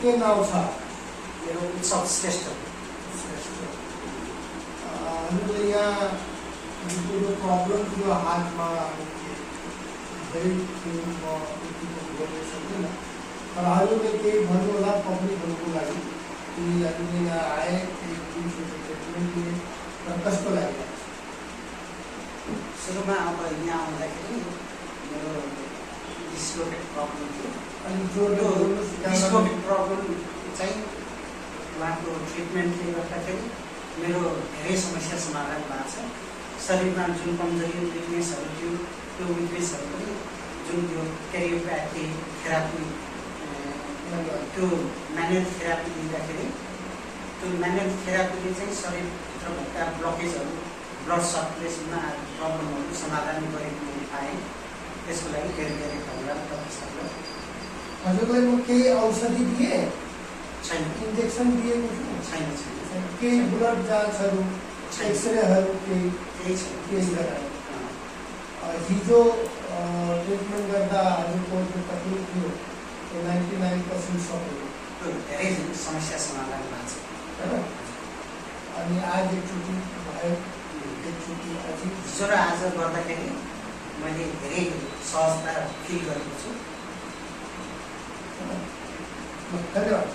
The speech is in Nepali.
के नाम छ? मेरो उत्सव श्रेष्ठ। हजुरले यहाँ यो प्रब्लम थियो हातमा धेरै थियो, म यतिको बोल्न सक्दिनँ, तर हजुरले केही भन्नु होला पब्लिकहरूको लागि कि हजुरले यहाँ आए केही ट्रिटमेन्ट लिए र कस्तो लाग्यो? सुरुमा अब यहाँ आउँदाखेरि मेरो डिस्लोकेट प्रब्लम थियो। अनि जोडले बोल्नुहोस्। डिस्लोकेट प्रब्लम चाहिँ उहाँको ट्रिटमेन्टले गर्दाखेरि मेरो धेरै समस्या समाधान भएको छ। शरीरमा जुन कमजोरी विकनेसहरू थियो त्यो विकनेसहरू पनि जुन त्यो क्यारियोप्याथी थेरापी त्यो म्यानुअल थेरापी दिँदाखेरि त्यो म्यानुअल थेरापीले चाहिँ शरीरभित्र भएका ब्लकेजहरू ब्लड सर्कुलेसनमा प्रब्लमहरू समाधान गरेको मैले पाएँ। त्यसको लागि धेरै धेरै धन्यवाद तपाईँलाई। हजुरलाई म केही औषधि दिएँ? छैन। इन्जेक्सन दिएको छु? छैन छैन। केही ब्लड जाँचहरू एक्सरेहरू केही छैन। केही गरायो? हिजो ट्रिटमेन्ट गर्दा हजुरको जो तकलिफ थियो त्यो 99% सक्यो। त्यो धेरै समस्या समाधान भएको छ होइन? अनि आज एकचोटि भयो, एकचोटि अझै हिजो र आज गर्दाखेरि मैले धेरै सहजता फिल गरेको छु। धन्यवाद।